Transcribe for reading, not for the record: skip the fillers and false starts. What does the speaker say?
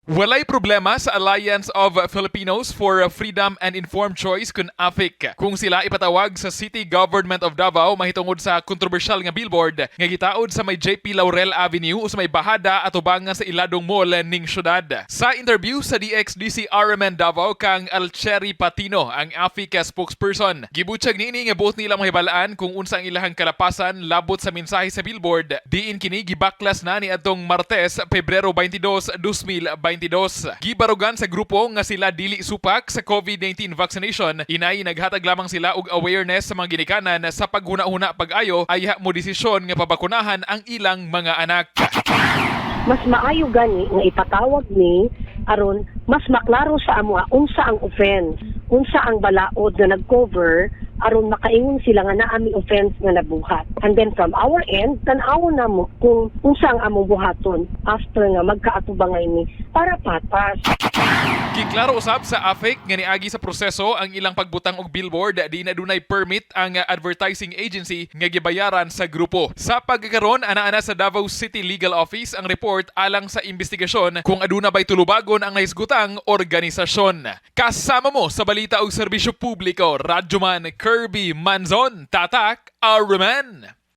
Walay problema sa Alliance of Filipinos for Freedom and Informed Choice kun AFIC kung sila ipatawag sa City Government of Davao mahitungod sa kontrobersyal nga billboard nga gitaod sa may JP Laurel Avenue o sa may bahada atubangan sa Iladong Mall ning syudad. Sa interview sa DXDC RMN Davao kang Alcheri Patino, ang AFIC spokesperson, gibutyag niini nga buot nila mahibalaan kung unsa ang ilahang kalapasan labot sa mensahe sa billboard diin kini gibaklas na ni adtong Martes, Pebrero 22, 2022. Gibarugan sa grupo nga sila dili supak sa COVID-19 vaccination, inay naghatag lamang sila og awareness sa mga ginikanan sa paghuna-huna pag-ayo ayha mo desisyon nga pabakunahan ang ilang mga anak. Mas maayo gani nga ipatawag ni aron mas maklaro sa amo unsa ang offense, unsa ang balaod nga nag-cover aron makaingon sila nga naa mi offense nga nabuhat. And then from our end, tan-awon namo kung unsa ang among buhaton after nga magkaatubangay ni para patas. Giklaro usab sa AFIC nga niagi sa proseso ang ilang pagbutang og billboard di na dunay permit ang advertising agency nga gibayaran sa grupo. Sa pagkakaron, ana-ana sa Davao City Legal Office ang report alang sa investigasyon kung aduna bay tulubagon ang nahisgutang organisasyon. Kasama mo sa balita og serbisyo publiko, Radyoman Kirby Manzon, Tatak, RMN.